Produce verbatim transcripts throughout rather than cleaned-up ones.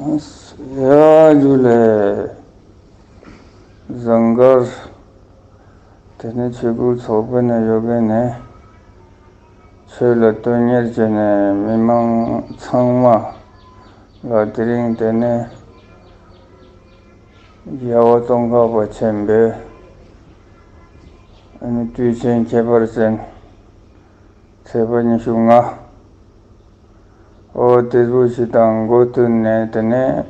ཡ་ཇུ་ལེ། ཟངས་དཀར་ཏེ་ནེ་ཆོས་སྐུལ་ཚོགས་པའི་ནང་ཡོད་མཁན་ནི་ཆོས་ལ་དོན་གཉེར་བྱས་ནས་མི་མང་ཚང་མ་ལ་དེ་རིང་ཏེ་ནེ་རྒྱལ་བ་ཙོང་ཁ་པ་ཆེན་པོའི་ཨ་ནི་དུས་ཆེན་ཁྱད་པར་ཅན་ཚེས་པ་ཉི་ཤུ་ལྔ། འོ་ཏེ་ཟུག་ཞིག་དང་འགོ་བསྟུན་ནས་ཏེ་ནེ་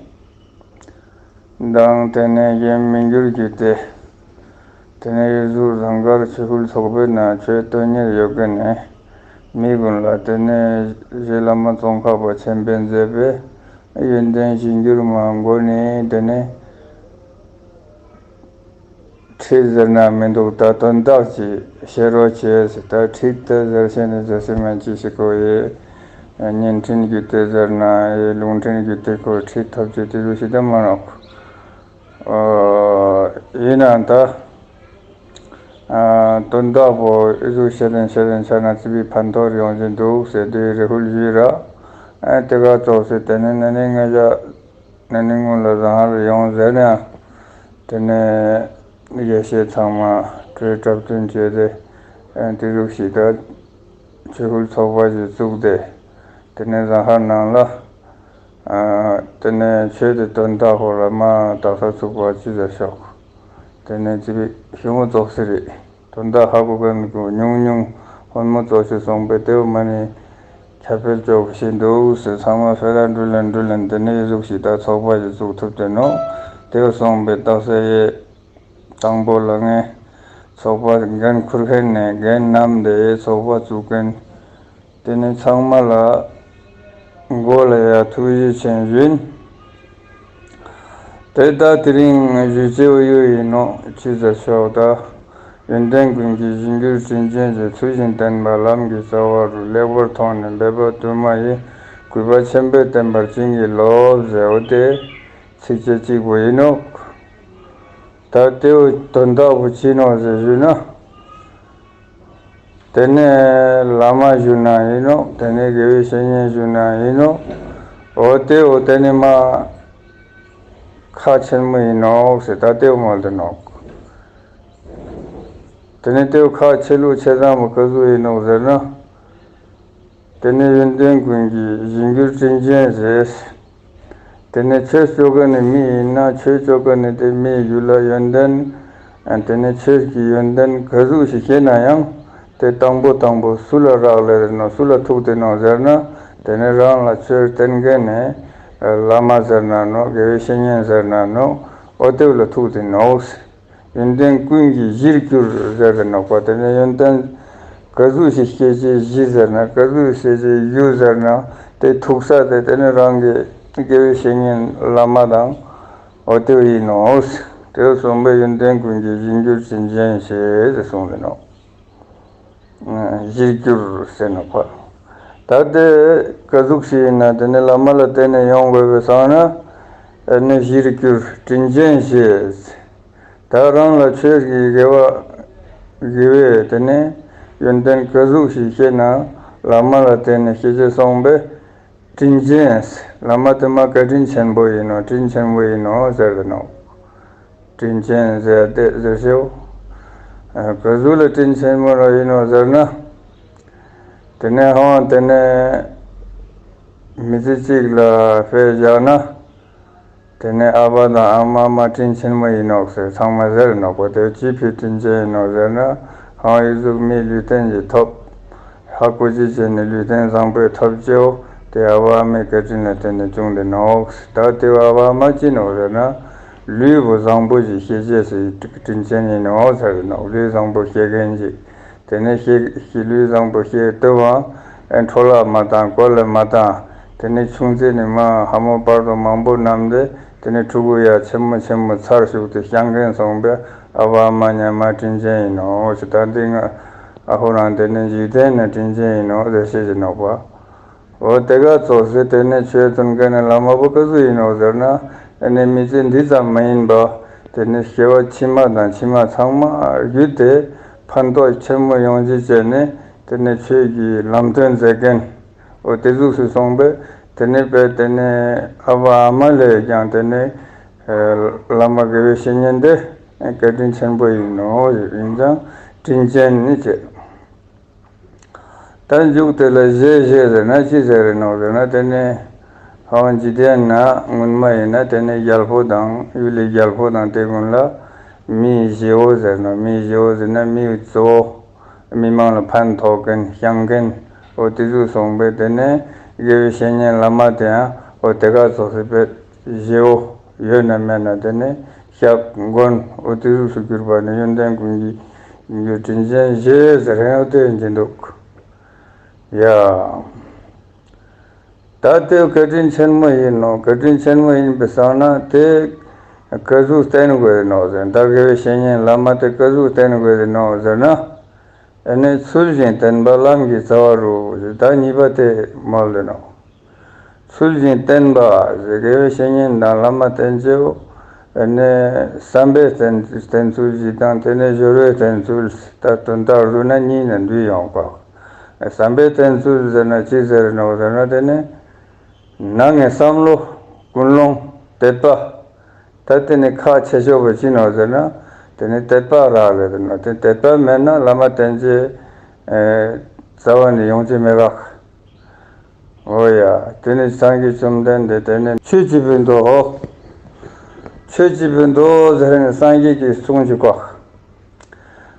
མདང་ཏེ་ནེ་གཞན་མི་འགྱུར་གྱི་ཏེ་ཏེ་ནེ་ཡུལ་གཟུགས་ཟངས་དཀར་ཆོས་སྐུལ་ཚོགས་པའི་ནང་ཆོས་དོན་གཉེར་ཡོད་མཁན་ནི་མི་ཀུན་ལ་ཏེ་ནེ་རྗེ་བླ་མ་ཙོང་ཁ་པ་ཆེན་པོས་མཛད་པའི་ཡོན་ཏན་གཞིར་གྱུར་མ་མགོ་ནས་ཏེ་ནེ་ཁྲིད་ཟེར་ན་མི་འདུག་ད་དོན་དག་ཅིག་བཤད་རོགས་བྱས་ཟེར། ད་ཁྲིད་ད་ཟེར་ཤེས་ནི་ཟེར་སེ་མན་ཅི་ཞིག་གོ་ཡེ། བརྙན་འཕྲིན་བརྒྱུད་དེ་ཟེར་ན་ཡེ་ལུང་འཕྲིན་བརྒྱུད་དེ་ཁོ་ཁྲིད་ཐབས་ཅིག་ཏེ་ཟུག་ཞིག་ད་མ་ནོག་ཨ་ཡིན་ན་ད་ཨ་དོན་དག་པོ་ཨི་ཟུག་བཤད་དེན་བཤད་དེན་ཆ་ན་ཙི་པིག་ཕན་ཐོགས་ཡོང་ཅེས་འདུག་ཟེར་ཏེ་རེ་སྐུལ་ཞུས་ར། ཨ་ཏེ་ག་ཙོགས་སེ་ཏེ་ནེ་ན་ནིང་ང་ཞ་ན་ནིང་སྔོན་ལ་ཟངས་དཀར་ཡོང་ཟེར་ན་ཡང་ཏེ་ནེ་དགེ་བཤེས་ཚང་མ་གྲོས་འཁྲབ་སྟོན་བྱས་ཏེ་ཨ་ཏེ་ཟུག་ཞིག་ད་ཆོས་སྐུལ་ཚོགས་པ་ཞིག་བཙུགས་ཏེ་ཏེ་ནེ་ཟངས་དཀར་ནང་ལ་ཨ་ཏེ་ནེ་ཆོས་དེ་དོན་དག་པོ་ལ་མ་དག་ས་ཚུགས་པ་ཅི་ཟེར་ཤོག་ཏེ་ནེ་ཙི་པིག་ཞིབ་མོ་ཙོགས་སེ་རེད། དོན་དག་ཧ་གོ་མཁན་གྱི་ཉུང་ཉུང་ཧོན་མོ་ཙོགས་ཤིག་སོང་པས་ཏེའུ་མ་ནི་ཁྱབ་སྤེལ་ཅོ་ཤེས་འདུག་ཟེར་ཚང་མ་ཕེ་ར་འགྲུལ་ལེན་འགྲུལ་ལེན་ཏེ་ནེ་ཨི་ཟུག་ཞིག་ད་ཚོགས་པ་ཞིག་བཙུགས་ཐུབ་ཏེ་ནོག་ཏེའུ་སོང་པས་ད་ཟེར་ཡེ་དང་པོ་ལ་ངས་ཚོགས་པ་འགན་ཁུར་མཁན་ནས་འགན་བསྣམས་ཏེ་ཚོགས་པ་བཙུགས་མཁན་ཏེ་ནེ་ཚང་མ་ལ་མགོ་ལ་ཡ་ཐུགས་རྗེ་ཆེན་ཞུ་ཡིན། ཏེ་ད་དེ་རིང་ཞུ་ཅེས་ཡོད་ཡིན་ནོག་ཅི་ཟེར་ཤོག་ད། ཡོན་ཏན་ཀུན་གྱི་གཞིར་གྱུར་དྲིན་ཅན་ཞེས། ཚུལ་བཞིན་བསྟེན་པ་ལམ་གྱི་རྩ་བ་རུ། ལེགས་པར་མཐོང་ནས་འབད་པ་དུ་མ་ཡིས། གུས་པ་ཆེན་པོས་བསྟེན་པར་བྱིན་གྱིས་རློབས་ཟེར། འོ་ཏེ་ཚིགས་བཅད་གཅིག་པོ་ཡིན་ནོག་ད་ཏེའུ་དོན་དག་པོ་ཅི་ནོག་ཟེར་ཞུས་ན། ཏེ་ནེ་བླ་མ་ཞུ་ན་ཡིན་ནོག་ཏེ་ནེ་དགེ་བའི་བཤེས་གཉེན་ཞུ་ན་ཡིན་ནོག་འོ་ཏེའུ་ཏེ་ནེ་མ་ཁག་ཆེན་མོ་ཡིན་ནོག་ཟེར། ད་ཏེའུ་མོལ་ཏེ་ནོག་ཏེ་ནེ་ཏེའུ་ཁག་ཆེ་ལུགས་ཆེ་ཙམ་པོ་ག་ཟུག་ཡིན་ནོག་ཟེར་ན། ཏེ་ནེ་ཡོན་ཏན་ཀུན་གྱི་གཞིར་གྱུར་དྲིན་ཅན་ཟེར། ཏེ་ནེ་ཆོས་ཅོ་མཁན་ནི་མི་ཡིན་ན་ཆོས་ཅོ་མཁན་ནི་ཏེ་མིའི་རྒྱུད་ལ་ཡོན་ཏན་ཨ་ཏེ་ནེ་ཆོས་ཀྱི་ཡོན་ཏན་ག་ཟུག་ཞིག་ཤེས་ན་ཡང་ཏེ་དང་པོ་དང་པོ་སུ་ལ་རག་ལས་ཏེ་ནོག་སུ་ལ་ཐུག་ཏེ་ནོག་ཟེར་ན། ཏེ་ནེ་རང་ལ་ཆོས་སྟོན་མཁན་ནི་བླ་མ་ཟེར་ན་ནོག་དགེ་བའི་བཤེས་གཉེན་ཟེར་ན་ནོག་འོ་ཏེའུ་ལ་ཐུག་ཏེ་ནོག་ཡོན་ཏན་ཀུན་གྱི་གཞིར་གྱུར་ཟེར་ཏེ་ནོག་པ། ཏེ་ནེ་ཡོན་ཏན་ག་ཟུག་ཞིག་སྐྱེ་ཅེས་གཞི་ཟེར་ན་ག་ཟུག་སྐྱེ་ཅེས་རྒྱུ་ཟེར་ན་ཏེ་ཐུག་ས་ཏེ་ཏེ་ནེ་རང་གི་དགེ་བའི་བཤེས་གཉེན་བླ་མ་དང་འོ་ཏེའུ་ཡིན་ནོག་ཏེའུ་སོང་པས་ཡོན་ཏན་ཀུན་གྱི་གཞིར་གྱུར་དྲིན་ཅན་ཞེས་གསུངས་ཏེ་ནོག་གཞིར་གྱུར་ཟེར་ནོག་པ། ད་ཏེ་ག་ཟུག་ཞིག་ཡིན་ན་ཏེ་ནེ་བླ་མ་ལ་བརྟེན་ནས་ཡོང་དགོས་པའི་སང་ན་ཨ་ནི་གཞིར་གྱུར་དྲིན་ཅན་ཞེས། ད་རང་ལ་ཆོས་ཀྱི་དགེ་བ་དགེ་བའི་ཏེ་ནེ་ཡོན་ཏན་ག་ཟུག་ཞིག་ཤེས་ན་བླ་མ་ལ་བརྟེན་ནས་ཤེས་ཅེས་སོང་པས་དྲིན་ཅན། བླ་མ་ཏེ་མ་བཀའ་དྲིན་ཆེན་པོ་ཡིན་ནོག་དྲིན་ཆེན་པོ་ཡིན་ནོག་ཟེར་ཏེ་ནོག་དྲིན་ཅན་ཟེར་ཏེ་ཟེར་ཤེའོ། ཨ་ག་ཟུག་ལ་དྲིན་ཆེན་པོ་རང་ཡིན་ནོག་ཟེར་ན། ཏེ་ནེ་ཧང་ཏེ་ནེ་མི་ཚེ་གཅིག་ལ་ཕེ་བཞག་ན། ཏེ་ནེ་ཨ་བ་དང་ཨ་མ་མ་དྲིན་ཆེན་མོ་ཡིན་ནོག་ཟེར་ཚང་མ་ཟེར་ནོག་པ། ཏེ་ཅི་ཕི་དྲིན་ཅན་ཡིན་ནོག་ཟེར་ན། ཧང་ཨི་ཟུག་མི་ལུས་རྟེན་གྱི་ཐོབ། ཧ་གོ་ཅི་ཅི་ནི་ལུས་རྟེན་བཟང་པོའི་ཐོབ་ཅེའོ། ཏེ་ཨ་བ་ཨ་མའི་བཀའ་དྲིན་ལ་བརྟེན་ནས་བྱུང་སྟེ་ནོག་ད་ཏེ་ཨ་བ་ཨ་མ་ཅི་ནོག་ཟེར་ན། ལུས་པོ་བཟང་པོ་ཞིག་ཤེས་ཅེས་སི་དྲིན་ཅན་ཡིན་ནོག་ཟེར་ནོག་ལུས་བཟང་པོ་ཤེས་མཁན་ཅིག་ཏེ་ནེ་ཤེས་ཤེས་ལུས་བཟང་པོ་ཤེས་ལྟོས་པ། ཨེ་འཕྲོ་བརླག་མ་བཏང་བཀོལ་ལ་མ་བཏང་། ཏེ་ནེ་ཆུང་ཙེ་ནེ་མ་ཧ་མོ་བར་དུ་མང་པོ་བསྣམས་ཏེ་ཏེ་ནེ་ཕྲུ་གུ་ཡ་ཆེན་མོ་ཆེན་མོ་ཚར་ཞུགས་ཏེ་སྐྱང་མཁན་སོང་པས་ཨ་བ་ཨ་མ་ཉམ་མ་དྲིན་ཅན་ཡིན་ནོག་ཟེར། ད་འདི་ང་ཨ་ཧོ་རང་ཏེ་ནེ་འཇིག་རྟེན་ན་དྲིན་ཅན་ཡིན་ནོག་ཟེར་ཤེས་ཀྱི་ནོག་པ། འོ་ཏེ་ག་ཙོགས་སེ་ཏེ་ནེ་ཆོས་སྟོན་མཁན་ནི་བླ་མ་བོ་ག་ཟུག་ཡིན་ནོག་ཟེར་ན། ཨ་ནི་མི་ཚེ་འདི་ཙམ་མ་ཡིན་པ། ཏེ་ནེ་སྐྱེ་བ་ཕྱི་མ་དང་ཕྱི་མ་ཚང་མ་བརྒྱུད་དེ་ཕན་ཐོགས་ཆེན་མོ་ཡོང་ཅེས་བྱས་ནས་ཏེ་ནེ་ཆོས་ཀྱི་ལམ་སྟོན་མཛད་མཁན། འོ་ཏེ་ཟུག་སུ་སོང་པས་ དེ་ནས་པས་དེ་ནས་ཨ་བ་ཨ་མ་ལས་ཀྱང་དེ་ནས་བླ་མ་དགེ་བའི་བཤེས་གཉེན་དེ་བཀའ་དྲིན་ཆེན་པོ་ཡིན་ནོ། ཡིན་ཙང་དྲིན་ཅན་ནི་བྱེད། ད་མཇུག་དེ་ལ་ཞེས་ཞེས་ཟེར་ན་ཅི་ཟེར་རེ་ནོག་ཟེར་ན། དེ་ནས་ཧ་ཅི་དེ་ན་སྔོན་མ་ཡིན་ན་དེ་ནས་རྒྱལ་པོ་དང་ཡུལ་ལི་རྒྱལ་པོ་དང་དེ་ཀུན་ལ་མིའི་ཞེའོ་ཟེར་ནོག། མིའི་ཞེའོ་ཟེར་ན་མིའི་གཙོ་བོ། མི་མང་ལ་ཕན་ཐོགས་མཁན་བཤང་མཁན། འོ་དེ་ཟུག་སོང་པས་དེ་ནས་དགེ་བའི་བཤེས་གཉེན་བླ་མ་དེ་ཡང་འོ་དེ་ག་ཙོགས་སི་པས་ཞེའོ་ཡོད་ན་མེད་ན་དེ་ནས་ཞབས་མགོན་འོ་དེ་ཟུག་སུ་གྱུར་པ་ནི་ཡོན་ཏན་ཀུན་གྱི་དྲིན་ཅན་ཞེས་ཟེར་ཡང་འོ་དེ་ཡིན་གྱི་འདུག་ཡ། ད་དེ་བཀའ་དྲིན་ཆེན་མོ་ཡིན་ནོ། བཀའ་དྲིན་ཆེན་མོ་ཡིན་པའི་སང་ན་དེ་ཀ་ཟུག་བསྟེན་དགོས་ནོག་ཟེར། ད་དགེ་བའི་བཤེས་གཉེན་བླ་མ་དེ་ཀ་ཟུག་བསྟེན་དགོས་ནོག་ཟེར་ན། ཨ་ནི་ཚུལ་བཞིན་བསྟེན་པ་ལམ་གྱི་རྩ་བ་རུ། ད་གཉིས་པ་དེ་མོལ་ལེ་ནོག། ཚུལ་བཞིན་བསྟེན་པ་ཟེར་དགེ་བའི་བཤེས་གཉེན་དང་བླ་མ་བསྟེན་ཅེས། ཨ་ནི་བསམ་པའི་བསྟེན་བསྟེན་ཚུལ་ཞིག་དང་དེ་ནས་སྦྱོར་བའི་བསྟེན་ཚུལ། ད་དོན་དག་རུ་ན་གཉིས་ནས་འདུས་ཡོང་གོ། བསམ་པའི་བསྟེན་ཚུལ་ཟེར་ན་ཅི་ཟེར་ནོག་ཟེར་ན་དེ་ནི་ནང་གི་བསམ་བློ་ཀུན་སློང་དད་པ། ད་དེ་ནི་ཁག་ཆེ་ཤོས་པོ་ཅི་ནོག་ཟེར་ན་དེ་ནི་དད་པ་རག་ལས་དེ་ནོག། དེ་དད་པ་མེད་ན་བླ་མ་བསྟེན་ཅེས་རྩ་བ་ནས་ཡོང་ཅེས་མེད་ག། འོ་ཡ། དེ་ནི་སངས་རྒྱས་བཅོམ་ལྡན་འདས་དེ་ནི་ཆོས་ཀྱི་ཕུད་དོ། ཆོས་ཀྱི་ཕུད་དོ་ཟེར་ནས་སངས་རྒྱས་ཀྱིས་གསུངས་ཅི་གོ།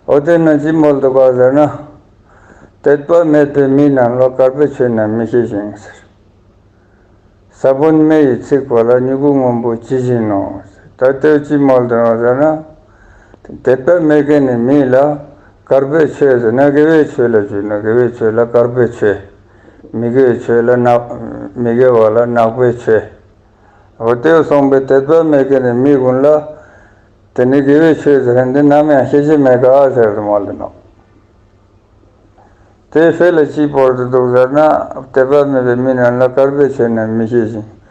འོ་དེ་ན་ཅི་མོལ་དུག་ག་ཟེར་ན། དད་པ་མེད་པའི་མི་རྣམས་ལ་དཀར་པོའི་ཆོས་རྣམས་མི་ཤེས་ཤིང་ཟེར། ས་བོན་མེ་ཡིས་ཚིག་པ་ལ་མྱུ་གུ་སྔོན་པོ་ཇི་བཞིན་ནོ། ད་དེ་ཅི་མོལ་དུག་ཟེར་ན། དད་པ་མེད་མཁན་ནི་མི་ལ་དཀར་པོའི་ཆོས་ཟེར་ན་དགེ་བའི་ཆོས་ལ་ཞུ་ན་དགེ་བའི་ཆོས་ལ་དཀར་པོའི་ཆོས། མི་དགེ་བའི་ཆོས་ལ་ནག་མི་དགེ་བ་ལ་ནག་པོའི་ཆོས། འོ་དེ་སོང་པས་དད་པ་མེད་མཁན་ནི་མི་ཀུན་ལ་དེ་ནི་དགེ་བའི་ཆོས་ཟེར་མཁན་དེ་ནམ་ཡང་ཤེས་ཀྱི་མེད་ག་ཟེར་དུ་མོལ་དུག་ནོག། དེ་ཕི་ལ་ཅི་བོར་དུ་འདུག་ཟེར་ན། དད་པ་མེད་པའི་མི་རྣམས་ལ་དཀར་པོའི་ཆོས་རྣམས་མི་ཤེས་ཤིང་།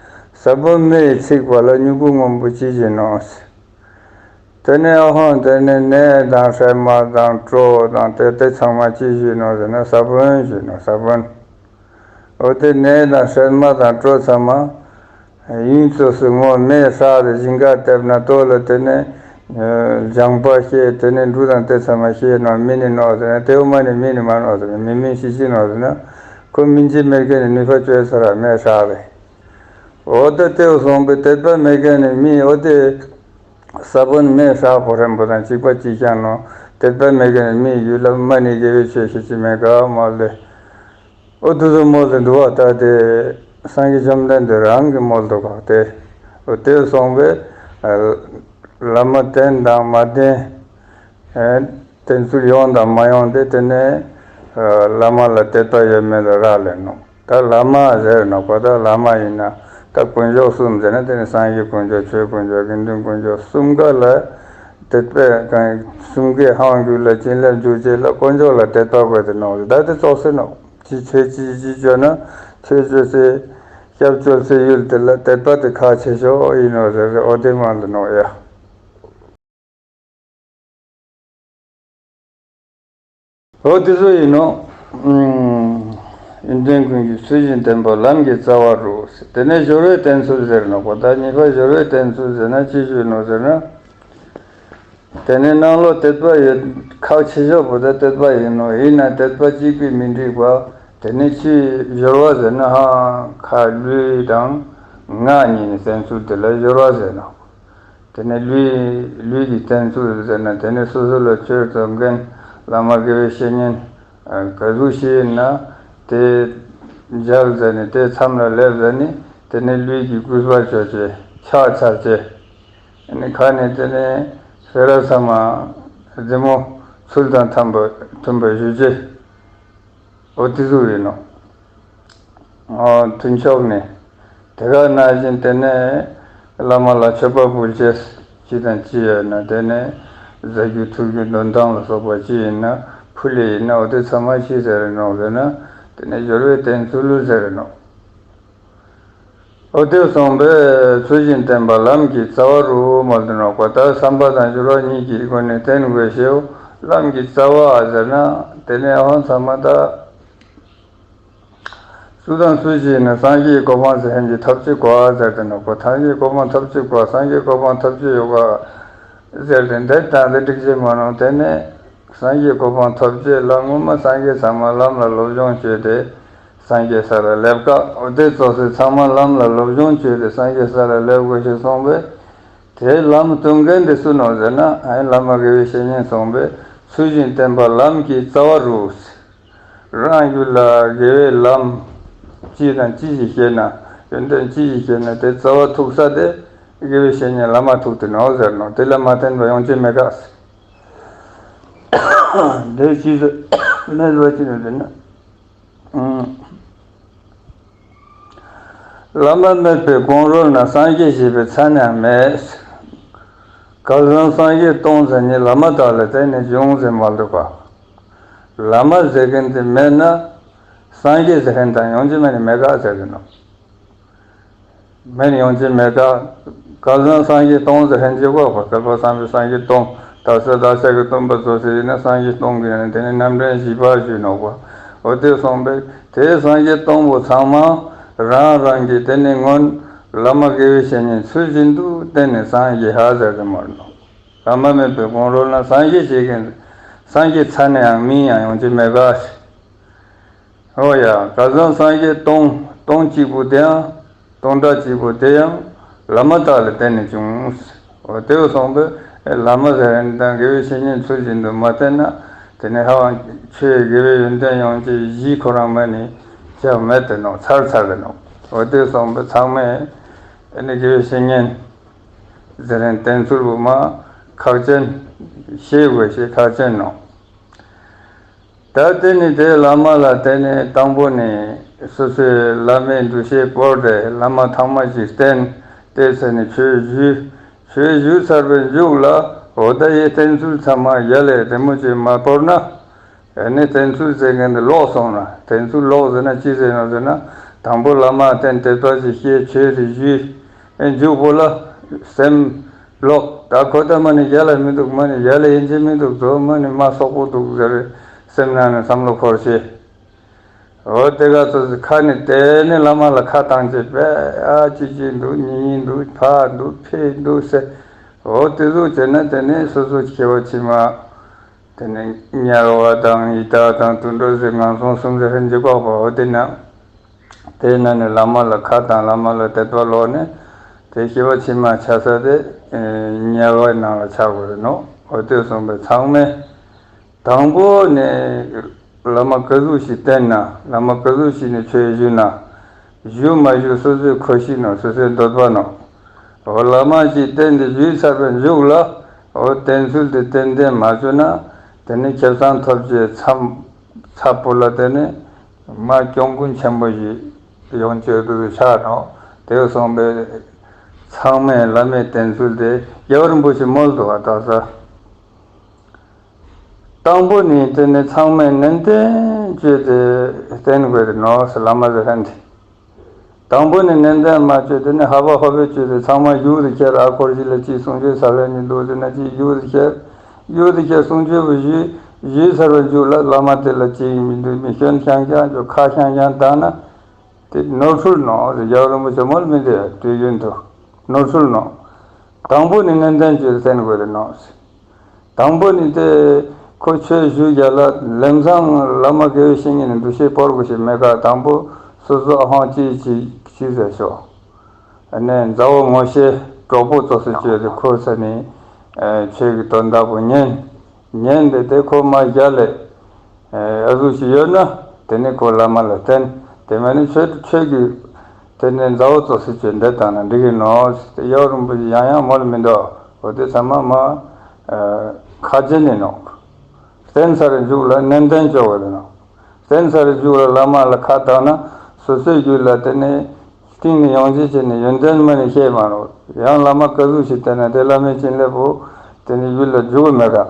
ས་བོན་མེ་ཡིས་ཚིག་པ་ལ་མྱུ་གུ་སྔོན་པོ་ཇི་བཞིན་ནོ། དེ་ནས་ཨ་ཧོང་དེ་ནས་ནས་དང་སྲན་མ་དང་གྲོ་དང་དེ་དེ་ཚང་མ་ཅི་བཞིན་ནོ་ཟེར་ན་ས་བོན་བཞིན་ནོ། ས་བོན། འོ་དེ་ནས་དང་སྲན་མ་དང་གྲོ་ཚང་མ། ཡིན་ཙོགས་སུ་མོ་མེ་ཧྲག་དེ་ཞིང་ཁ་བཏབ་ན་ལྟོ་ལ་དེ་ནས་ལྗང་པ་ཤེས། དེ་ནས་འབྲུ་དང་དེ་ཚང་མ་ཤེས་ནོག། མི་ནི་ནོག་ཟེར་ན་དེ་འོ་མ་ནི་མི་ནི་མ་ནོག་ཟེར་ན་མི་མི་ཤི་ཤི་ནོག་ཟེར་ན་ཁོ་མི་འཇི་མེད་མཁན་ནི་ནུས་པ་བཅོས་ས་ར་མེ་ཧྲག་དེ། འོ་ད་དེ་སོང་པས་དད་པ་མེད་མཁན་ནི་མི་འོ་དེ་ས་བོན་མེ་ཧྲག་པོ་རན་པོ་དང་གཅིག་པ་གཅིག་རྐྱང་ནོག། དད་པ་མེད་མཁན་ནི་མི་ཡུལ་ལ་མ་ནི་དགེ་བའི་ཆོས་ཤེས་ཀྱི་མེད་ག་མ་ལེ། འོ་དེ་ཚོ་མོལ་ཏེ་འདུག་པ། ད་དེ་སངས་རྒྱས་བཅོམ་ལྡན་འདས་རང་གིས་མོལ་འདུག་པ། དེ་འོ་དེ་སོང་པས་བླ་མ་བསྟེན་དང་མ་བསྟེན། བསྟེན་ཚུལ་ཡོང་དང་མ་ཡོང་དེ་དེ་ནས་བླ་མ་ལ་དད་པ་ཡོད་མེད་ལ་རག་ལས་ནོག། ད་བླ་མ་ཟེར་ནོག་པ། ད་བླ་མ་ཡིན་ན་ད་དཀོན་མཆོག་གསུམ་ཟེར་ན་དེ་ནི་སངས་རྒྱས་དཀོན་མཆོག་ཆོས་དཀོན་མཆོག་དགེ་འདུན་དཀོན་མཆོག་གསུམ་ཀ་ལ་དད་པ་གང་གསུམ་ཀའི་ཧང་རྒྱུད་ལ་བྱིན་རླབས་འཇུག་བྱེད་ལ་དཀོན་མཆོག་ལ་དད་པ་དགོས་ཏེ་ནོག། ད་དེ་ཙོགས་སེ་ནོག། ཅི་ཆོས་ཅི་ཅི་བཅོ་ན་ཆོས་བཅོ་སེ་སྐྱབས་བཅོལ་སེ་ཡུལ་དེ་ལ་དད་པ་དེ་ཁག་ཆེ་ཤོས་ཡིན་ནོག་ཟེར་ཟེར་འོ་དེ་མ་ལ་ནོག་ཡ། འོ་དེ་ཚོ་ཡིན་ནོག། ཡོན་ཏན་ཀུན་གྱི་ཚུལ་བཞིན་བསྟེན་པ་ལམ་གྱི་རྩ་བ་རུ། དེ་ནས་སྦྱོར་བའི་བསྟེན་ཚུལ་ཟེར་ནོག་པ། ད་གཉིས་པ་སྦྱོར་བའི་བསྟེན་ཚུལ་ཟེར་ན་ཅི་ཞུ་ནོག་ཟེར་ན། དེ་ནས་ནང་ལོགས་དད་པ་ཡོད་ཁག་ཆེ་ཤོས་པོ་ད་དད་པ་ཡིན་ནོག། ཡིན་ན་དད་པ་གཅིག་པུས་མི་འགྲིག་པ། དེ་ནས་ཅི་སྦྱོར་བ་ཟེར་ན་ཧ་ཁ་ལུས་དང་ངག་གཉིས་ནས་བསྟེན་ཚུལ་དེ་ལ་སྦྱོར་བ་ཟེར་ནོག། དེ་ནས་ལུས་ལུས་ཀྱི་བསྟེན་ཚུལ་ཟེར་ན་དེ་ནས་སོ་སོ་ལ་ཆོས་སྟོན་མཁན་བླ་མ་དགེ་བའི་བཤེས་གཉེན་ག་ཟུག་ཞིག་ཡིན་ན་དེ་མཇལ་ཟ་ནི་དེ་མཚམས་ལ་སླེབས་ཟ་ནི་དེ་ནས་ལུས་ཀྱི་གུས་པ་བཅོ་ཅེས་ཕྱག་འཚལ་ཅེས། ཨ་ནི་ཁ་ནས་དེ་ནས་སྤེ་ར་ཚང་མ་རྩེ་མོ་ཚུལ་དང་མཐུན་པ་མཐུན་པ་ཞུ་ཅེས། འོ་དེ་ཟུག་ཡིན་ནོག། འོ་མཐུན་ཕྱོགས་ནས་དེ་ག་ནང་བཞིན་དེ་ནས་བླ་མ་ལ་མཆོད་པ་ཕུལ་ཅེས་ཅི་དང་ཅི་ཡོད་ན་དེ་ནས་རྫས་འགྱུར་ཐུགས་རྒྱུད་འདོན་ཐང་ལ་སོགས་པ་ཅི་ཡིན་ན་ཕུལ་ལེ་ཡིན་ན་འོ་དེ་ཚང་མ་ཅི་ཟེར་རེ་ནོག་ཟེར་ན་དེ་ནས་སྦྱོར་བའི་བསྟེན་ཚུལ་ཟེར་རེ་ནོག། འོ་དེ་སོང་པས་ཚུལ་བཞིན་བསྟེན་པ་ལམ་གྱི་རྩ་བ་རུ་མ་ལྟོས་ནོག་པ། ད་བསམ་པ་དང་སྦྱོར་བ་གཉིས་ཀྱི་སྒོ་ནས་བསྟེན་དགོས་ཤེའོ། ལམ་གྱི་རྩ་བ་ཟེར་ན་དེ་ནས་ཧོན་ཚང་མ་ད་ སུ་དང་སུ་ཞིག་ནི་སངས་རྒྱས་ཀྱི་གོ་འཕང་ཟེར་ཁན་གྱི་ཐོབ་ཅེས་གོ་ཟེར་ཏེ་ནོག་པ། སངས་རྒྱས་ཀྱི་གོ་འཕང་ཐོབ་ཅེས་གོ། སངས་རྒྱས་ཀྱི་གོ་འཕང་ཐོབ་ཅེས་ཡོད་ག་ཟེར་ཏེ་འདི་ལྟ་སྟེ་འགྲིག་ཅེས་མ་ནོག། དེ་ནི་སངས་རྒྱས་ཀྱི་གོ་འཕང་ཐོབ་ཅེས་ལ་ངོ་མ་སངས་རྒྱས་ཚང་མ་ལམ་ལ་སློབ་སྦྱོང་བཅོས་ཏེ་སངས་རྒྱས་ས་ལ་སླེབས་ཀ། འོ་དེ་ཙོགས་སི་ཚང་མ་ལམ་ལ་སློབ་སྦྱོང་བཅོས་ཏེ་སངས་རྒྱས་ས་ལ་སླེབས་དགོས་ཤེས་སོང་པས། དེ་ལམ་སྟོན་མཁན་དེ་སུ་ནོག་ཟེར་ན། ཨ་བླ་མ་དགེ་བའི་བཤེས་གཉེན་སོང་པས། ཚུལ་བཞིན་བསྟེན་པ་ལམ་གྱི་རྩ་བ་རུ། རང་རྒྱུད་ལ་དགེ་བའི་ལམ་ཅི་དང་ཅི་ཞིག་ཤེས་ན། ཡོན་ཏན་ཅི་ཞིག་ཤེས་ན། དེ་རྩ་བ་ཐུག་ས་དེ་དགེ་བའི་བཤེས་གཉེན་བླ་མ་ཐུག་སྟེ་ནོག་ཟེར་ནོག། དེ་ལ་མ་བསྟེན་པ་ཡོང་ཅེས་མེད་ག། དེ་ཅི་ཟེར་མེད་པ་ཅི་ནོག་ཟེར་ན། བླ་མ་མེད་པའི་གོང་རོལ་ན། སངས་རྒྱས་ཞེས་པའི་མཚན་ཡང་མེད། སྐལ་བཟང་སངས་རྒྱས་སྟོང་ཟེར་ནི་བླ་མ་དག་ལ་བརྟེན་ནས་བྱུང་ཟེར་མ་འདུག་པ། བླ་མ་ཟེར་མཁན་དེ་མེད་ན་སངས་རྒྱས་ཟེར་མཁན་དང་ཡོང་ཅེས་མེད་ནི་མེད་ག་ཟེར་གི་ནོག། མེད་ནི་ཡོང་ཅེས་མེད་ག། སྐལ་བཟང་སངས་རྒྱས་སྟོང་ཟེར་མཁན་ཅིག་གོ་བ། བསྐལ་པ་བཟང་པོའི་སངས་རྒྱས་སྟོང་། དག་ས་དག་ས་གི་སྟོན་པ་ཙོགས་སི་ཡིན་ན་སངས་རྒྱས་སྟོང་གི་ཡིན་ན་དེ་ནི་རྣམ་འདྲེན་བཞི་པ་ཞུ་ནོག་པ། འོ་དེ་སོང་པས་དེ་སངས་རྒྱས་སྟོང་པོ་ཚང་མ་རང་རང་གི་དེ་ནི་སྔོན་བླ་མ་དགེ་བའི་བཤེས་གཉེན་ཚུལ་བཞིན་དུ་བསྟེན་ནས་སངས་རྒྱས་ཧ་ཟེར་གི་མ་རེད་ནོག། བླ་མ་མེད་པའི་གོང་རོལ་ན་སངས་རྒྱས་ཞེས་མཁན། སངས་རྒྱས་མཚན་ནས་ཡང་མིང་ཡང་ཡོང་ཅེས་མེད་ག། འོ་ཡ། སྐལ་བཟང་སངས་རྒྱས་སྟོང་། སྟོང་གཅིག་པོ་དེ་ཡང་། སྟོང་ཕྲག་གཅིག་པོ་དེ་ཡང་བླ་མ་དག་ལ་བརྟེན་ནས་བྱུང་། འོ་དེ་སོང་པས་བླ་མ་ཟེར་མཁན་དང་དགེ་བའི་བཤེས་གཉེན་ཚུལ་བཞིན་དུ་མ་བསྟེན་ན། དེ་ནི་ཧ་ལམ་ཆོས་དགེ་བའི་ཡོན་ཏན་ཡོང་ཅེས་གཞི་ཁོ་རང་མ་ནི་ཅང་མེད་དེ་ནོག། ཚར་ཚར་དེ་ནོག། འོ་དེ་སོང་པས་ཚང་མས་ཨ་ནི་དགེ་བའི་བཤེས་གཉེན་ཟེར་མཁན་བསྟེན་ཚུལ་བོ་མ་ཁག་ཅན། ཤེས་དགོས་ཤེས་ཁག་ཅན་ནོག། ད་དེ་ནི་དེ་བླ་མ་ལ་དེ་ནི་དང་པོ་ནི་སོ་སོའི་བླ་མའི་འདུ་ཤེས་བོར་ཏེ་བླ་མ་ཐང་མ་ཞིག་བསྟེན། དེའི་ཚེ་ནི་ཆོས་ཞུས། ཆོས་ཞུས་ཚར་བའི་མཇུག་ལ་འོ་ད་ཡེ་བསྟེན་ཚུལ་ཚང་མ་རྒྱལ་ལ་དེ་མོ་ཅིག་མ་བོར་ན། ཨ་ནི་བསྟེན་ཚུལ་ཟེར་མཁན་དེ་ལོག་སོང་ན། བསྟེན་ཚུལ་ལོག་ཟེར་ན་ཅི་ཟེར་ནོག་ཟེར་ན། དང་པོ་བླ་མ་བསྟེན། དད་པ་ཞིག་སྐྱེས། ཆོས་དེ་ཞུས། ཨེ་མཇུག་པོ་ལ་སེམས་ལོག། ད་ཁོ་ད་མ་ནི་རྒྱལ་ལ་མི་འདུག། མ་ནི་རྒྱལ་ལ་ཡིན་གྱི་མི་འདུག། ཙོ་མ་ནི་མ་སོག་པོ་འདུག་ཟེར་སེམས་ནང་ནས་བསམ་བློ་འཁོར་ཤེས། འོ་དེ་ག་ཙོགས་སི་ཁ་ནས་དེ་ནི་བླ་མ་ལ་ཁ་བཏང་བྱས་པས། ཨ་ཅི་ཅི་འདུག། ཉི་ཉི་འདུག། ཕ་འདུག། ཕེ་འདུག་ཟེར། འོ་དེ་ཟུག་བྱས་ན་དེ་ནི་སོ་སོ་སྐྱེ་བ་ཕྱི་མ་དེ་ནི་དམྱལ་བ་དང་ཡི་དྭགས་དང་དུད་འགྲོ་ཟེར་ངན་སོང་གསུམ་ཟེར་ཧན་གྱི་ལྐོག་པ། འོ་དེ་ན་དེ་ན་ནི་བླ་མ་ལ་ཁ་བཏང་། བླ་མ་ལ་དད་པ་ལོག་ནས་དེ་སྐྱེ་བ་ཕྱི་མ་ཆ་ས་དེ་དམྱལ་བའི་ནང་ལ་ཆ་དགོས་རེད་ནོག། འོ་དེ་སོང་པས་ཚང་མས་དང་པོ་ནས་བླ་མ་ག་ཟུག་ཞིག་བསྟེན་ན། བླ་མ་ག་ཟུག་ཞིག་ནས་ཆོས་ཞུས་ན། ཞུ་མ་ཞུ་སོ་སོའི་ཁོ་ཤེས་ནོག། སོ་སོའི་འདོད་པ་ནོག། འོ་བླ་མ་ཞིག་བསྟེན་ཏེ་ཞུས་ཚར་བའི་མཇུག་ལ་འོ་བསྟེན་ཚུལ་དེ་ཏན་ཏན་མ་བཅོས་ན། དེ་ནི་ཁེ་བཟང་ཐོབ་ཅེས་མཚམས་ཚ་པོ་ལ་དེ་ནི་མ་གྱོང་གུན་ཆེན་པོ་ཞིག་ཡོང་ཅེས་དུ་ཆགས་ནོག། དེ་སོང་པས་ཚང་མས་བླ་མའི་བསྟེན་ཚུལ་དེ་རྒྱལ་བ་རིན་པོ་ཆེ་མོལ་འདུག་པ། ད་ས། དང་པོ་ནི་དེ་ནི་ཚང་མས་ནན་ཏན་བཅོས་ཏེ་བསྟེན་དགོས་རེད་ནོག་ཟེར། བླ་མ་ཟེར་མཁན་དེ། དང་པོ་ནི་ནན་ཏན་མ་བཅོས་ཏེ་ནི་ཧ་བ་ཧོ་བེ་བཅོས་ཏེ་ཚང་མ་རྒྱུགས་ཏེ་ཁྱེར། ཨ་ཁོར་ཞིག་ལ་ཅིག་གསུང་ཆོས་ས་ལ་ནི་འདུག་ཟེར་ན་ཅིག་རྒྱུགས་ཏེ་ཁྱེར། རྒྱུགས་ཏེ་ཁྱེར་གསུང་ཆོས་པོ་ཞུས། ཞུས་ཚར་བའི་མཇུག་ལ་བླ་མ་དེ་ལ་ཅིག་མི་འདུག། མི་སྐྱོན་ཤང་ཤང་བཅོ། ཁ་ཤང་ཤང་བཏང་ན། དེ་ནོར་འཁྲུལ་ནོག། རྒྱལ་བ་རིན་པོ་ཆེ་མོལ་མི་འདུག། དུས་རྒྱུན་དུ་ནོར་འཁྲུལ་ནོག། དང་པོ་ནི་ནན་ཏན་བཅོས་ཏེ་བསྟེན་དགོས་རེད་ནོག། དང་པོ་ནི་དེ་ཁོ་ཆོས་ཞུ་རྒྱུ་ལ་ལམ་སང་བླ་མ་དགེ་བའི་བཤེས་གཉེན་ནི་འདུ་ཤེས་བོར་དགོས་ཤེས་མེད་ག། དང་པོ་སོ་སོ་ཨ་ཧོང་ཅི་ཅི་ཅི་ཟེར་ཤོག། ཨ་ནི་མཛའ་བོ་ངོ་ཤེས་གྲོགས་པོ་ཙོགས་སུ་བཅོས་ཏེ་ཁོ་ས་ནི་ཆོས་ཀྱི་དོན་དག་པོ་ཉན། ཉན་ཏེ་དེ་ཁོ་མ་རྒྱལ་ལེ། ཨ་ཟུག་ཞིག་ཡོད་ན་དེ་ནི་ཁོ་བླ་མ་ལ་བསྟེན། དེ་མ་ནི་ཆོས་ཆོས་ཀྱི་དེ་ནི་མཛའ་བོ་ཙོགས་སུ་བཅོས་འདི་བཏང་ན་འགྲིག་གི་ནོག། དེ་རྒྱལ་བ་རིན་པོ་ཆེ་ཡང་ཡང་མོལ་མི་འདུག། འོ་དེ་ཚང་མ་མ་ཁ་ཅན་ནི་ནོག། བསྟེན་ཚར་མཇུག་ལ་ནན་ཏན་བཅོ་དགོས་རེད་ནོག། བསྟེན་ཚར་མཇུག་ལ་བླ་མ་ལ་ཁ་བཏང་ན་སོ་སོའི་རྒྱུད་ལ་དེ་ནི་གཏིང་ནས་ཡོང་ཅེས་བྱས་ནས་ཡོན་ཏན་མ་ནི་ཤེས་མ་རོགས། ཡང་བླ་མ་ག་ཟུག་ཞིག་བསྟེན་ན་དེ་བླ་མའི་བྱིན་རླབས་པོ་དེ་ནི་རྒྱུད་ལ་འཇུག་གི་མེད་ག།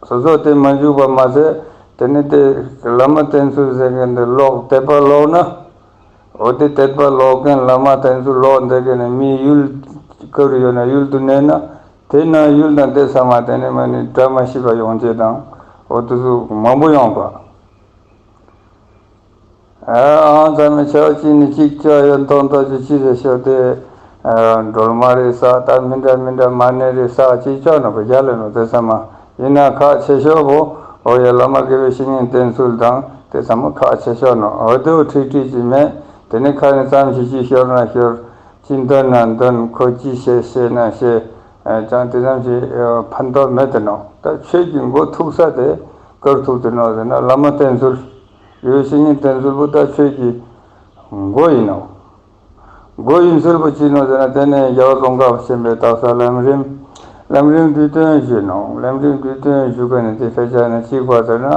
སོ་སོ་དེ་མ་འཇུག་པ་མ་ཟད་དེ་ནི་དེ་བླ་མ་བསྟེན་ཚུལ་ཟེར་མཁན་དེ་ལོག་དད་པ་ལོག་ན། འོ་དེ་དད་པ་ལོག་མཁན་བླ་མ་བསྟེན་ཚུལ་ལོག་འདེད་མཁན་ནི་མི་ཡུལ་ག་རུ་ཡོད་ན་ཡུལ་དུ་གནས་ན་དེ་ན་ཡུལ་དང་དེ་ཚང་མ་དེ་ནི་མ་ནི་བཀྲ་མ་ཤིས་པ་ཡོང་ཅེས་དང་འོ་དེ་ཚོ་མང་པོ་ཡོང་ག། ཨ་ཨང་ཙམ་མི་ཆ་བ་ཅིག་ནི་ཅིག་ཅོ་ཡོད་མཐོང་ཐོས་ཅིག་ཅི་ཟེར་ཤོག་དེ། སྒྲོལ་མ་རེ་ས་ད་མི་འདྲ་མི་འདྲ་མ་ཎི་རེ་ས་ཅིག་ཅོ་ནོག་པ་རྒྱ་ལ་ནོག་དེ་ཚང་མ། ཡིན་ན་ཁག་ཆེ་ཤོས་པོ་འོ་ཡ་བླ་མ་དགེ་བའི་བཤེས་གཉེན་བསྟེན་ཚུལ་དང་དེ་ཚང་མ་ཁག་ཆེ་ཤོས་ནོག་འོ་དེ་འོ་ཁྲིག་ཁྲིག་ཅིག་མེད། དེ་ནི་ཁ་ནས་ཙམ་ཞིག་ཅིག་ཤོར་ན་ཤོར། ཅི་འདོན་ན་འདོན་ཁོ་ཅི་བཤད་བཤད་ན་བཤད། ཨ་ཅང་དེ་ཙམ་ཞིག་ཨ་ཕན་ཐོགས་མེད་དེ་ནོག་ད་ཆོས་ཀྱི་མགོ་ཐུག་ས་དེ་གར་ཐུག་དེ་ནོག་ཟེར་ན་བླ་མ་བསྟེན་ཚུལ། དགེ་བའི་བཤེས་གཉེན་བསྟེན་ཚུལ་པོ་ད་ཆོས་ཀྱི་མགོ་ཡིན་ནོག་མགོ་ཡིན་ཚུལ་པོ་ཅི་ནོག་ཟེར་ན་དེ་ནས་རྒྱལ་བ་ཙོང་ཁ་པ་ཆེན་པོས་ད་ས་ལམ་རིམ། ལམ་རིམ་བསྡུས་དོན་ཞུས་ནོག་ལམ་རིམ་བསྡུས་དོན་ཞུ་མཁན་ནི་དེ་ཕལ་ཆེར་ནི་གཅིག་པ་ཟེར་ན།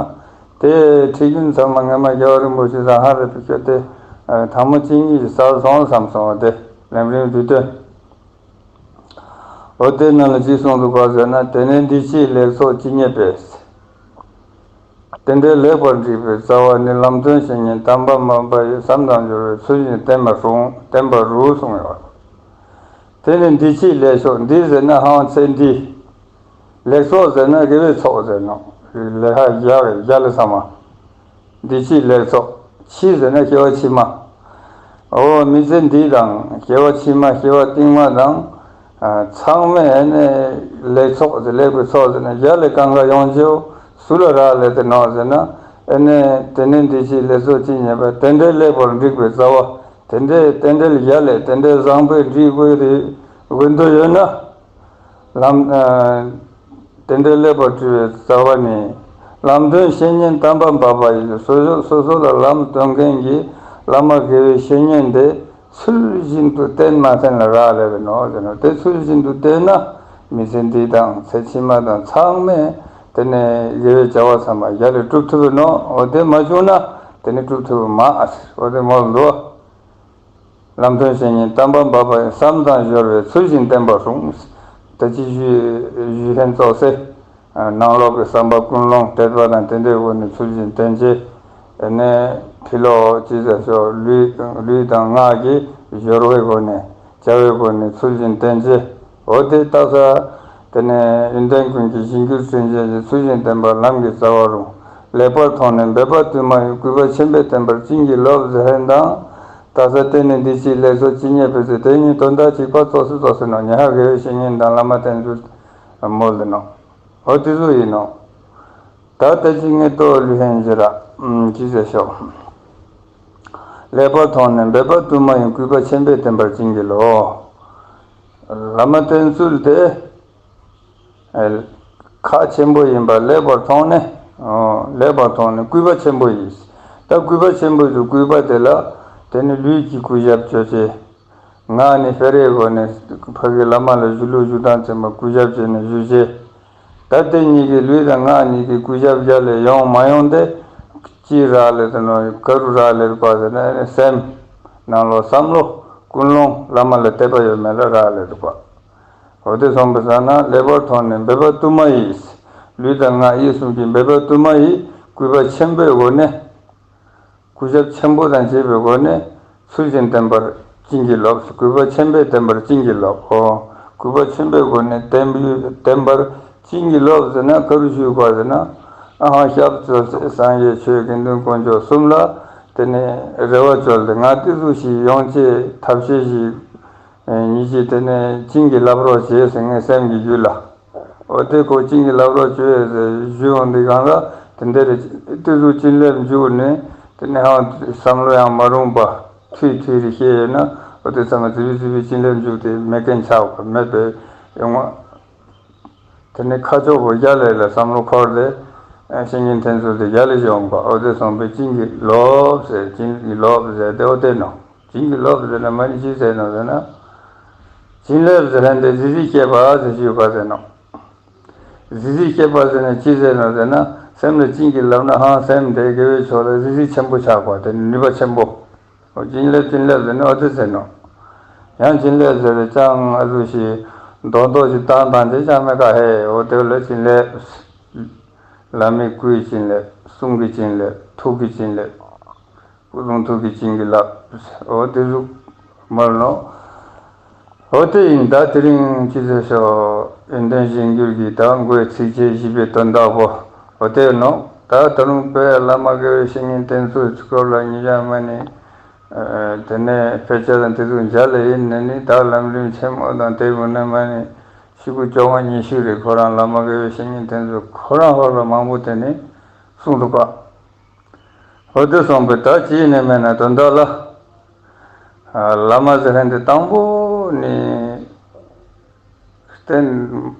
དེ་ཁྲིད་རྒྱུན་ཚང་མ་སྔ་མ་རྒྱལ་བ་རིན་པོ་ཆེ་ཟ་ཧ་རེ་ཕི་ཁྱོད་དེ་ཐང་མོ་གཅིག་གཉིས་ཀྱི་ས་སོང་བསམ་སོང་བ་དེ་ལམ་རིམ་བསྡུས་དོན། འོ་དེ་ནང་ལ་ཅི་གསུངས་འདུག་ག་ཟེར་ན་དེ་ནས་འདི་ཕྱིའི་ལེགས་ཚོགས་ཇི་སྙེད་པའི། དེ་འདྲའི་ལེགས་པར་འགྲིག་པའི་རྩ་བ་ནི་ལམ་སྟོན་བཤེས་གཉེན་དམ་པ་མ་པ་ཡི་བསམ་དང་སྦྱོར་བའི་ཚུལ་བཞིན་བསྟེན་པ་རུ་བསྟེན་པ་རུ་གསུངས་ཡོད། དེ་ནི་འདི་ཕྱིའི་ལེགས་ཚོགས་འདི་ཟེར་ན་ཧང་ཚེ་འདི། ལེགས་ཚོགས་ཟེར་ན་དགེ་བའི་ཚོགས་ཟེར་ནོག་ལེ་ཧ་རྒྱ་རྒྱ་ལ་ཚང་མ། འདི་ཕྱིའི་ལེགས་ཚོགས། ཕྱི་ཟེར་ན་སྐྱེ་བ་ཕྱི་མ། འོ་མི་ཚེ་འདི་དང་སྐྱེ་བ་ཕྱི་མ་སྐྱེ་བ་རྟིང་མ་དང་། ཨ་ཚང་མའི་ཨ་ནི་ལེགས་ཚོགས་ཟེར་ལེགས་པའི་ཚོགས་ཟེར་ན་རྒྱ་ལས་གང་ག་ཡོང་ཅེའོ་སུ་ལ་རག་ལས་དེ་ནོག་ཟེར་ན། ཨ་ནི་དེ་ནི་འདི་ཕྱིའི་ལེགས་ཚོགས་ཇི་སྙེད་པ་དེ་འདྲའི་ལེགས་པར་འགྲིག་པའི་རྩ་བ། དེ་འདྲའི་རྟེན་འབྲེལ་རྒྱ་ལས་དེ་འདྲའི་བཟང་པོའི་འགྲིག་དགོས་རེད་དགོས་འདོད་ཡོད་ན། ལམ། ཨ་དེ་འདྲའི་ལེགས་པར་གྲུབ་པའི་རྩ་བ་ནི། ལམ་སྟོན་བཤེས་གཉེན་དམ་པ་འབད་པ་ཡིན། སོ་སོ་སོ་སོ་ལ་ལམ་སྟོན་མཁན་གྱི་བླ་མ་དགེ་བའི་བཤེས་གཉེན་དེ་ཚུལ་བཞིན་དུ་བསྟེན་མ་བསྟེན་ལ་རག་ལས་པའི་ནོག་ཟེར་ནོག་དེ་ཚུལ་བཞིན་དུ་བསྟེན་ན་མི་ཚེ་འདི་དང་ཚེ་ཕྱི་མ་དང་ཚང་མས་དེ་ནས་དགེ་བའི་བྱ་བ་ཚང་མ་རྒྱ་ལས་གྲུབ་ཐུབ་པའི་ནོག་འོ་དེ་མ་བྱུང་ན་དེ་ནི་གྲུབ་ཐུབ་པ་མ་ཟེར་འོ་དེ་མོལ་འདུག་ལམ་སྟོན་བཤེས་གཉེན་དམ་པ་འབད་པ་ཡི། བསམ་དང་སྦྱོར་བའི་ཚུལ་བཞིན་བསྟེན་པ་རུ། ད་ཅི་ཞུ་ཞུ་ཧན་ཙོགས་སེ། ནང་ལོགས་ཀྱི་བསམ་པ་ཀུན་སློང་དད་པ་དང་དེ་འདྲའི་སྒོ་ནས་ཚུལ་བཞིན་བསྟེན་བྱས། ཨ་ནི་ཕི་ལོགས་ཅི་ཟེར་ཞོག་ལུས་ལུས་དང་ངག་གི་སྦྱོར་བའི་སྒོ་ནས་བྱ་བའི་སྒོ་ནས་ཚུལ་བཞིན་བསྟེན་བྱས། འོ་དེ་ལྟ་ས། དེ་ནས་ཡོན་ཏན་ཀུན་གྱི་གཞིར་གྱུར་ཅན། ཚུལ་བཞིན་བསྟེན་པ་ལམ་གྱི་རྩ་བ་རུ། ལེགས་པར་མཐོང་ནས་འབད་པ་དུ་མ་ཡིས། གུས་པ་ཆེན་པོས་བསྟེན་པར་བྱིན་གྱིས་རློབས་ཟེར་ཧན་དང་། ད་ས་དེ་ནི་འདི་ཕྱིའི་ལེགས་ཚོགས་ཇི་སྙེད་པའི་ཚེ། དེ་གཉིས་དོན་དག་གཅིག་པ་ཙོགས་སེ་ཙོགས་སེ་ནོག་ཉ་ཧ་དགེ་བའི་བཤེས་གཉེན་དང་བླ་མ་བསྟེན་ཚུལ་མོལ་ཏེ་ནོག་འོ་དེ་ཚོ་ཡིན་ནོག་ད་ལྟ་ཅི་ངས་ལྟོ་ལུས་ཧན་ཟེར་ར་ཅི་ཟེར་ཤོག་ལེགས་པར་མཐོང་ནས་འབད་པ་དུ་མ་ཡིས། གུས་པ་ཆེན་པོས་བསྟེན་པར་བྱིན་གྱིས་རློབས། བླ་མ་བསྟེན་ཚུལ་དེ། ཨེ། ཁག་ཆེན་པོ་ཡིན་པ་ལེགས་པར་མཐོང་ནས། ཨོ། ལེགས་པར་མཐོང་ནས་གུས་པ་ཆེན་པོ་ཡིས། ད་གུས་པ་ཆེན་པོ་ཡིས་གུས་པ་དེ་ལ། དེ་ནི་ལུས་ཀྱིས་གུས་ཞབས་ཅོ་ཅེས། ངག་ནས་སྤེ་རའི་སྒོ་ནས་ཕ་གི་བླ་མ་ལ་ཞུ་ལུགས་ཞུ་སྟངས་ཚང་མ་གུས་ཞབས་བྱས་ནས་ཞུ་ཅེས། ད་དེ་གཉིས་ཀྱི་ལུས་དང་ངག་གཉིས་ཀྱི་གུས་ཞབས་རྒྱ་ལས་ཡོང་མ་ཡོང་དེ། ཅི་རག་ལས་དེ་ནོག་ག་རུ་རག་ལས་པ་ཟེར་ན་སེམས། ནང་ལོགས་བསམ་བློ། ཀུན་སློང་བླ་མ་ལ་དད་པ་ཡོད་མེད་ལ་རག་ལས་འདུག་པ། འོ་དེ་སོང་པ་སང་ན་ལེགས་པར་མཐོང་ནས་འབད་པ་དུ་མ་ཡིས། ལུས་དང་ངག་ཡིད་གསུམ་གྱི་འབད་པ་དུ་མ་ཡིས་གུས་པ་ཆེན་པོའི་སྒོ་ནས། གུས་ཞབས་ཆེན་པོ་དང་བཅས་པའི་སྒོ་ནས་ཚུལ་བཞིན་བསྟེན་པར་བྱིན་གྱིས་རློབས། གུས་པ་ཆེན་པོས་བསྟེན་པར་བྱིན་གྱིས་རློབས། ཨོ། གུས་པ་ཆེན་པོའི་སྒོ་ནས་བསྟེན་པར་བྱིན་གྱིས་རློབས་ཟེར་ན་ག་རུ་ཞུས་པ་ཟེར་ན། ཨ་ཧང་སྐྱབས་སུ་མཆི་སངས་རྒྱས་ཆོས་དགེ་འདུན་དཀོན་མཆོག་གསུམ་ལ། དེ་ནས་རེ་བ་བཅོལ་ཏེ་ང་དེ་ཟུག་ཞིག་ཡོང་ཅེས་ཐབས་ཤེས་ཤིག་ཨེ། ཉིད་ཀྱིས་དེ་ནས་བྱིན་གྱིས་བརླབ་རོགས་བྱེད་ཟེར་ངའི་སེམས་ཀྱི་རྒྱུད་ལ། འོ་དེ་ཁོ་བྱིན་གྱིས་བརླབ་རོགས་བྱེད་ཟེར་ཞུ་འོང་དེ་གང་ལ་དེ་འདྲ་རེ་དེ་ཟུག་བྱིན་རླབས་འཇུག་ནས་དེ་ནས་ཧང་བསམ་བློ་ཡང་མ་རུང་པ་ཐུལ་ཐུལ་རེ་བཤད་ཡོད་ན། འོ་དེ་ཚང་མ་ཙི་བི་ཙི་བི་བྱིན་རླབས་འཇུག་སྟེ་མེད་མཁན་ཆགས་པ་མེད་པའི་ཡོང་བ། དེ་ནས་ཁ་ཕྱོགས་པོ་རྒྱ་ལས་ལ་བསམ་བློ་འཁོར་ཏེ། བཤེས་གཉེན་བསྟེན་ཚུལ་དེ་རྒྱ་ལས་ཡོང་པ། འོ་དེ་སོང་པའི་བྱིན་གྱིས་རློབས་ཟེར་བྱིན་གྱིས་རློབས་ཟེར་ཏེ་འོ་དེ་ནོག་བྱིན་གྱིས་རློབས་ཟེར་ན་མ་ནི་ཅི་ཟེར་ནོག་ཟེར་ན། བྱིན་རླབས་ཟེར་ན་དེ་གཟི་བརྗིད་སྐྱེས་པ་ཟེར་ཞུ་ག་ཟེར་ནོག་གཟི་བརྗིད་སྐྱེས་པ་ཟེར་ན་ཅི་ཟེར་ནོག་ཟེར་ན། སེམས་ལ་བྱིན་གྱིས་བརླབས་ན་ཧང་སེམས་དེ་དགེ་བའི་ཕྱོགས་ལ་གཟི་བརྗིད་ཆེན་པོ་ཆགས་པ་དེ་ནི་ནུས་པ་ཆེན་པོ། འོ་བྱིན་རླབས་བྱིན་རླབས་ཟེར་ན་འོ་དེ་ཟེར་ནོག་ཡང་བྱིན་རླབས་ཟེར་བའི་ཅང་ཨ་ཟུག་ཞིག་རྡོག་རྡོག་ཞིག་བཏང་བཏང་དེ་ཅང་མེད་ཀ་ཧེ། འོ་དེ་ལ་བྱིན་རླབས། བླ་མའི་སྐུའི་བྱིན་རླབས། གསུང་གི་བྱིན་རླབས། ཐུགས་ཀྱི་བྱིན་རླབས། སྐུ་གསུང་ཐུགས་ཀྱི་བྱིན་གྱིས་བརླབས། འོ་དེ་ཟུག་མོལ་ནོག་འོ་དེ་ཡིན། ད་དེ་རིང་ཅི་ཟེར་ཤོག་ཡོན་ཏན་གཞིར་གྱུར་གྱི་ད་མགོའི་ཚིགས་བཅད་བཞི་པའི་དོན་དག་པོ་འོ་དེ་ནོག་ད་ད་རུང་དཔེ་བླ་མ་དགེ་བའི་བཤེས་གཉེན་བསྟེན་ཚུལ་སྐོར་ལ་ཉེ་རང་མ་ནི་དེ་ནས་དཔེ་ཆ་དང་དེ་ཚོ་མཇལ་ལེ་ཡིན་ནི་ནི་ད་ལམ་རིམ་ཆེན་མོ་དང་དེ་བོ་ནི་མ་ནི་ཤོག་གུ་བཅོ་ལྔ་ཉི་ཤུ་རེ་ཁོ་རང་བླ་མ་དགེ་བའི་བཤེས་གཉེན་བསྟེན་ཚུལ་ཁོ་རང་ཧོར་ལ་མང་པོ་དེ་ནི་གསུངས་འདུག་པ། འོ་དེ་སོང་པས་ད་ཅི་ནས་མེད་ན་དོན་དག་ལ། བླ་མ་ཟེར་མཁན་དེ་དང་པོ་ནི་བསྟེན་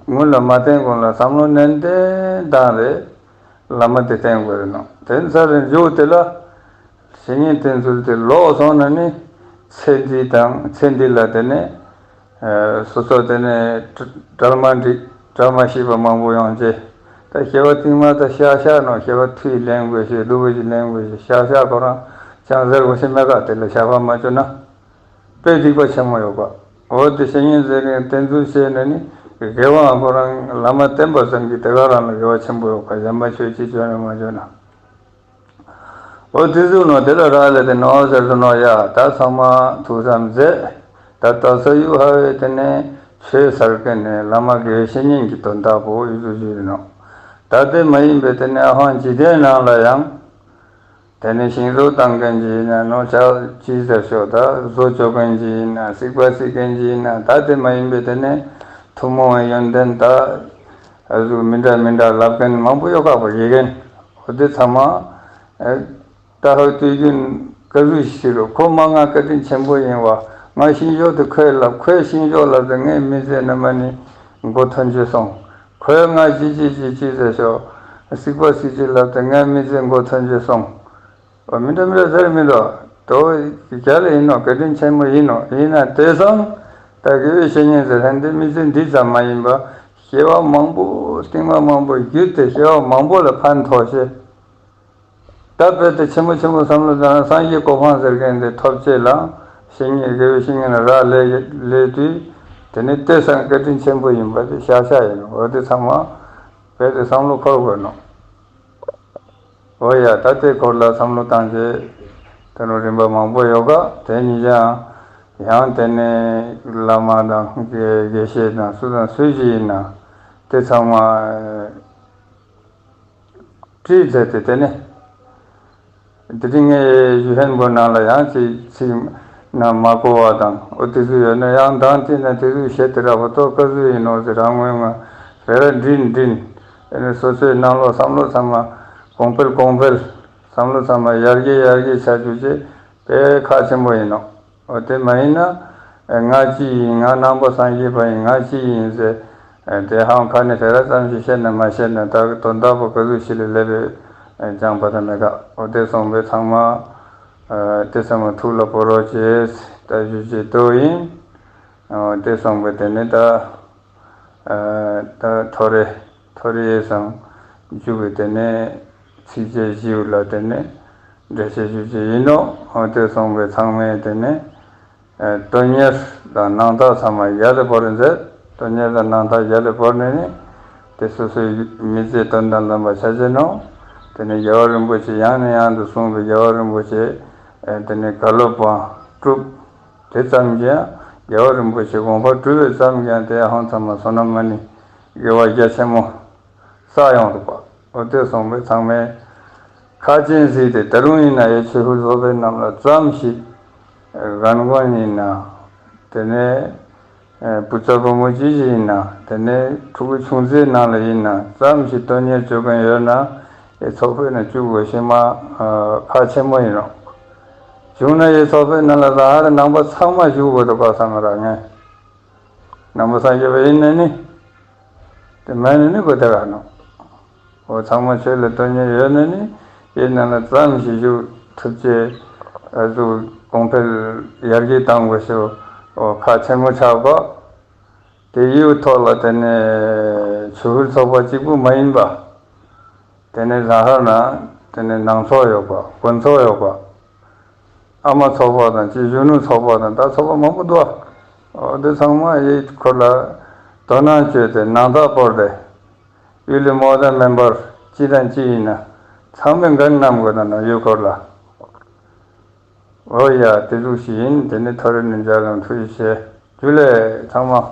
སྔོན་ལ་མ་བསྟེན་གོང་ལ་བསམ་བློ་ནན་ཏན་བཏང་རེ་བླ་མ་དེ་བསྟེན་དགོས་རེད་ནོ། བསྟེན་ཚར་རེ་མཇུག་དེ་ལ་བཤེས་གཉེན་བསྟེན་ཚུལ་དེ་ལོག་སོང་ན་ནི་ཚེ་འདི་དང་ཚེ་འདི་ལ་དེ་ནས་སོ་སོ་དེ་ནས་གྲལ་མ་འགྲིག་གྲལ་མ་ཤེས་པ་མང་པོ་ཡོང་ཅེས། ད་སྐྱེ་བ་རྟིང་མ་ད་ཤ་ཤ་ནོ། སྐྱེ་བ་མཐུ་ལེན་དགོས་ཤེས་སྡུག་པོ་ཞིག་ལེན་དགོས་ཤེས་ཤ་ཤ་ཁོ་རང་ཅང་ཟེར་དགོས་ཤེས་མེད་ཀ། དེ་ལ་ཤ་བ་མ་བཅོས་ན་དཔེ་སྡིག་པ་ཆེན་མོ་ཡོད་པ། འོ་དེ་བཤེས་གཉེན་ཟེར་མཁན་བསྟེན་ཚུལ་བཤད་ན་ནི་དགེ་བའང་ཁོ་རང་བླ་མ་བསྟེན་པ་ཙམ་གྱིས་དེ་ག་རང་ལ་དགེ་བ་ཆེན་པོ་ཡོད་པ། གཞན་པ་ཆོས་ཅི་བཅོས་ན་མ་བཅོས་ན། འོ་དེ་ཟུག་ནོ་དེ་ལ་རག་ལས་དེ་ནོ་ཟེར་དུ་ནོ་ཡ། ད་ཚང་མ་ཐུགས་བསམ་མཛད། ད་ད་ས་ཡུ་ཧ་བའི་དེ་ནས་ཆོས་ཟེར་མཁན་ནི་བླ་མ་དགེ་བའི་བཤེས་གཉེན་གྱི་དོན་དག་པོ་ཡུ་ཟུ་ཞུ་ཡིན་ནོ། ད་དེ་མ་ཡིན་པའི་དེ་ནས་ཨ་ཧང་འཇིག་རྟེན་ནང་ལ་ཡང་དེ་ནས་ཤིང་བཟོ་བཏང་མཁན་གྱི་ཡིན་ན་ནོ་ཆ་ཅི་ཟེར་ཤོག་ད་བཟོ་བཅོ་མཁན་གྱི་ཡིན་ན་རྩིག་པ་རྩིག་མཁན་གྱི་ཡིན་ན་ད་དེ་མ་ཡིན་པའི་དེ་ནས་ཐུན་མོང་བའི་ཡོན་ཏན་ད་ཨ་ཟུག་མི་འདྲ་མི་འདྲ་ལབ་མཁན་མང་པོ་ཡོད་ཁག་པོ་ཡི་གེན། འོ་དེ་ཚང་མ་ཨེ། ད་ཧོ་དུས་རྒྱུན་ཀ་ཟུག་ཞིག་རོ་ཁོ་མ་ང་བཀའ་དྲིན་ཆེན་པོ་ཡིན་བ། ང་ཤིང་ཞོ་དེ་ཁོས་ལབ་ཁོས་ཤིང་ཞོ་ལབ་དེ་ངའི་མི་ཚེ་ན་མ་ནི་མགོ་ཐོན་ཅེས་སོང་། ཁོས་ང་ཅི་ཅི་ཅི་ཅི་ཟེར་ཤོག་རྩིག་པ་རྩིག་ཅི་ལབ་དེ་ངའི་མི་ཚེ་མགོ་ཐོན་ཅེས་སོང་། འོ་མི་འདྲ་མི་འདྲ་ཟེར་མི་འདུག་དོ་རྒྱལ་ཡིན་ནོ་བཀའ་དྲིན་ཆེན་པོ་ཡིན་ནོ། ཡིན་ན་དེ་སང་ད་དགེ་བའི་བཤེས་གཉེན་ཟེར་མཁན་དེ་མི་ཚེ་འདི་ཙམ་མ་ཡིན་པ་སྐྱེ་བ་མང་པོ་རྟིང་མ་མང་པོ་བརྒྱུད་དེ་སྐྱེ་བ་མང་པོ་ལ་ཕན་ཐོགས་ཤེས། ད་དཔེ་དེ་ཆེན་པོ་ཆེན་པོ་བསམ་བློ་བཏང་ན་སངས་རྒྱས་གོ་འཕང་ཟེར་མཁན་དེ་ཐོབ་ཅེས་ལ་བཤེས་གཉེན་དགེ་བའི་བཤེས་གཉེན་ལ་རག་ལས་ལས་དུས་དེ་ནི་དེ་སང་བཀའ་དྲིན་ཆེན་པོ་ཡིན་པ་དེ་ཤ་ཤ་ཡིན་ནོ། འོ་དེ་ཚང་མ་དཔེ་དེ་བསམ་བློ་འཁོར་དགོས་ནོ། འོ་ཡ་ད་དེ་སྐོར་ལ་བསམ་བློ་བཏང་ཅེས་དེ་ནོ་རིམ་པ་མང་པོ་ཡོད་ཀ། དེ་ཉིད་ཀྱང་ཡང་དེ་ནི་བླ་མ་དང་དགེ་དགེ་བཤེས་དང་སུ་དང་སུ་ཞིག་ཡིན་ན་དེ་ཚང་མ། བྲིས་མཛད་དེ་དེ་ནས་དེ་རིང་ངས་ཡུ་ཧན་པོ་ནང་ལ་ཡང་ཅིག་ཚིག་ན་མ་གོ་བ་དང་འོ་དེ་ཚོ་ཡོད་ན་ཡང་མདང་དེ་ན་དེ་ཚོ་བཤད་དེ་ར་བ་ཏོ་ཀ་ཚོ་ཡིན་ནོ་ཟེར་རང་ངོས་ང་རེ་ར་འདྲིན་འདྲིན་དེ་ནས་སོ་སོའི་ནང་ལོགས་བསམ་བློ་ཚང་མ་གོང་འཕེལ་གོང་འཕེལ་བསམ་བློ་ཚང་མ་ཡར་རྒྱས་ཡར་རྒྱས་ཆ་རྒྱུ་ཅེས་དཔེ་ཁག་ཆེན་པོ་ཡིན་ནོ། འོ་དེ་མ་ཡིན་ན་ང་ཅི་ཡིན་ང་ནང་པ་སངས་རྒྱས་པ་ཡིན་ང་ཅི་ཡིན་ཟེར་དེ་ཧང་ཁ་ནས་ཕེ་ར་ཙམ་ཞིག་བཤད་ན་མ་བཤད་ན་ད་དོན་དག་པོ་ག་ཟུག་ཞིག་ལ་སླེབས་པའི་སྦྱང་པ་དང་མེད་ཀ། འོ་དེ་སོང་པའི་ཚང་མ་དེ་ཚང་མ་ཐུགས་ལ་བོར་རོགས་ཅེས་ད་ཞུ་ཅེས་དོ་ཡིན། འོ་དེ་སོང་པའི་དེ་ནས་ད། ཨ་ད་ཐོ་རེ་ཐོ་རེ་སང་འཇུག་པའི་དེ་ནས་ཚིགས་བཅད་བཞིའུ་ལ་དེ་ནས་འགྲེལ་བཤད་ཞུ་ཅེས་ཡིན་ནོ། འོ་དེ་སོང་པའི་ཚང་མས་དེ་ནས་ཨ་དོན་གཉེར་དང་རྣམ་དག་ཚང་མ་ཡར་ལ་བོར་མཛད། དོན་གཉེར་དང་རྣམ་དག་ཡར་ལ་བོར་ནས་ནི་དེ་སོ་སོའི་མི་ཚེ་དོན་དང་ལྡན་པ་ཆ་ཅེས་ནོ། དེ་ནས་རྒྱལ་བ་རིན་པོ་ཆེ་ཡང་ནས་ཡང་དུ་གསུངས་པའི་རྒྱལ་བ་རིན་པོ་ཆེ་ཨ་དེ་ནས་བཀའ་སློབ་པོ་སྒྲུབ། དེ་ཙམ་གྱིས་རྒྱལ་བ་རིན་པོ་ཆེ་དགོངས་པ་གྲུབ་པའི་ཙམ་གྱིས་དེ་ཧང་ཚང་མ་བསོད་ནམས་མ་ནི་དགེ་བ་རྒྱ་ཆེན་མོ་བསགས་ཡོང་འདུག་པ། འོ་དེ་སོང་པའི་ཚང་མས་ཁ་ཅན་གཟིགས་ཏེ་ད་རུང་ཡིན་ན་ཡང་ཆོས་ཕུར་ཚོགས་པའི་རྣམས་ལ་ཙམ་ཞིག་རྒན་རྒོན་ཡིན་ན་དེ་ནས་བུ་ཚ་བུ་མོ་ཅི་ཞིག་ཡིན་ན་དེ་ནས་ཕྲུ་གུ་ཆུང་ཚེའི་ནང་ལ་ཡིན་ན་ཙམ་ཞིག་དོན་གཉེར་བཅོ་མཁན་ཡོད་ན་ཡང་ཚོགས་པའི་ནང་བཅུག་དགོས་ཤེས་མ་ཁག་ཆེན་མོ་ཡིན་ནོ། བྱུང་ན་ཡང་ཚོགས་པའི་ནང་ལ་ཟ་ཧར་ནང་པ་ཚང་མ་བཞུགས་དགོས་འདུག་ག་བསམ་ར་ངས། ནང་པ་སངས་རྒྱས་པ་ཡིན་ན་ནི། དེ་མ་ཡིན་ན་ནི་གོ་དེ་ག་ནོ། འོ་ཚང་མ་ཆོས་ལ་དོན་གཉེར་ཡོད་ན་ནི་དེའི་ནང་ལ་ཙམ་ཞིག་བཞུགས་ཐུབ་ཅེས་ཨ་ཟུག་གོང་འཕེལ་ཡར་རྒྱས་གཏང་དགོས་ཤེས་འོ་ཁག་ཆེན་མོ་ཆགས་པ། དེ་ཡི་ཐོག་ལ་དེ་ནས་ཆོས་ཕུར་ཚོགས་པ་གཅིག་པུ་མ་ཡིན་པ། དེ་ནས་ཟ་ཧར་ན་དེ་ནས་ནང་ཚོགས་ཡོད་པ་དགོན་ཚོགས་ཡོད་པ། ཨ་མ་ཚོགས་པ་དང་ཅི་གཞོན་ནུ་ཚོགས་པ་དང་ད་ཚོགས་པ་མང་པོ་འདུག་ཨ། འོ་དེ་ཚང་མ་ཡི་ཁོ་ལ་དོ་སྣང་བཅོས་ཏེ་ནང་ཐག་བོར་ཏེ་ཡུལ་ལི་མོ་དང་མེམ་བར་ཅི་དང་ཅི་ཡིན་ན་ཚང་མས་འགན་བསྣམས་དགོས་ན་ན་ཡུལ་སྐོར་ལ། འོ་ཡ་དེ་ཟུག་ཞིག་ཡིན། དེ་ནི་ཐོ་རེ་ནི་འཇའ་ལམ་ཐུགས་རྗེ་ཆེ། ཇུ་ལེ་ཚང་མ།